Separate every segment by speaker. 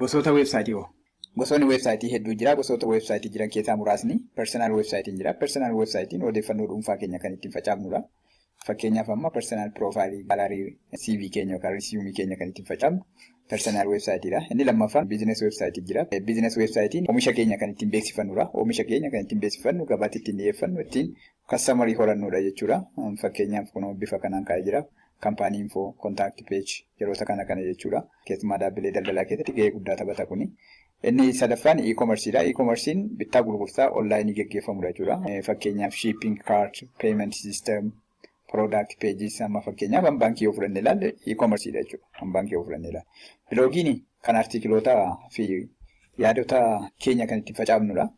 Speaker 1: Gosoota weebsaayitii hoo? Gosoonni weebsaayitii hedduu jira. Gosoota weebsaayitii jiran keessaa muraasni personal weebsaayitiin jira. Personal weebsaayitiin odeeffannoo dhuunfaa keenya kan ittiin facaafnudha. Fakkeenyaaf amma personal profile, gallery, CV keenya yookaan resume keenya kan ittiin facaafnu personal weebsaayitiidha. Inni lammaffaan business weebsaayitii jira. Business weebsaayitiin oomisha keenya kan ittiin beeksifannudha. Oomisha keenya kan ittiin beeksifannu, gabaatti ittiin dhiyeeffannu, ittiin customerii horannudha jechuudha. Fakkeenyaaf kun bifa kanaan kaa'ee jira. Company info, contact page, yeroota kana kana jechuudha. Keessumaa dhaabbilee daldalaa keessatti gahee guddaa taphata kuni. Inni sadaffaan e-commerceedha. E-commerce'n bittaa gurgurtaa onlaayinii gaggeeffamudha jechuudha. Fakkeenyaaf shopping cart, payment system, product pages. Amma fakkeenyaaf baankii yoo fudhanne ilaalle e-commerceedha jechuudha. Baankii yoo fudhanne ilaalle. Biloogiin kan artiikiloota fi yaadota keenya kan ittiin facaafnudha.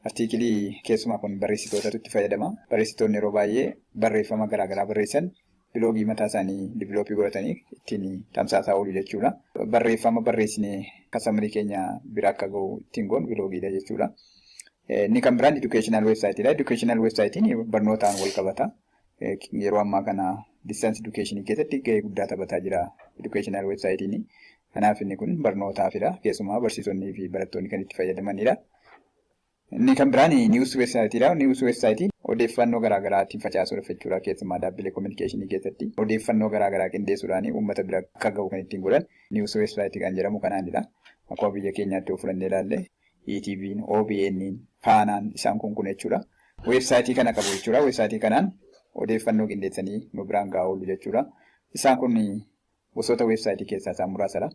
Speaker 1: Artiikilii keessumaa kun barreessitootatu itti fayyadama. Barreessitoonni yeroo baay'ee barreeffama garaagaraa barreessan biloogii mataa isaanii develop godhatanii ittiin tamsaasaa oolu jechuudha. Barreeffama barreessinee customerii keenya bira akka gahu ittiin goonu biloogiidha jechuudha. Inni kan biraan educational weebsaayitiidha. Educational weebsaayitiin barnootaan wal qabata. Yeroo ammaa kana distance education keessatti gahee guddaa taphataa jira educational weebsaayitiin. Kanaaf inni kun barnootaafidha. Keessumaa barsiisonnii fi barattoonni kan itti fayyadamanidha. Inni kan biraan news weebsaayitiidha. News weebsaayitiin odeeffannoo garaagaraa ittiin facaasuudhaaf jechuudha. Keessumaa dhaabbilee communicationii keessatti odeeffannoo garaagaraa qindeessuudhaan uummata bira akka gahu kan ittiin godhan news weebsaayitii kan jedhamu kanaanidha. Akkuma biyya keenyaatti yoo fudhannee ilaalle ETV'n, OBN'n, Faanaan isaan kun kun jechuudha. Weebsaayitii kana qabu jechuudha. Weebsaayitii kanaan odeeffannoo qindeessanii nu biraan gahaa oolu jechuudha. Isaan kun gosoota weebsaayitii keessaa isaan muraasadha.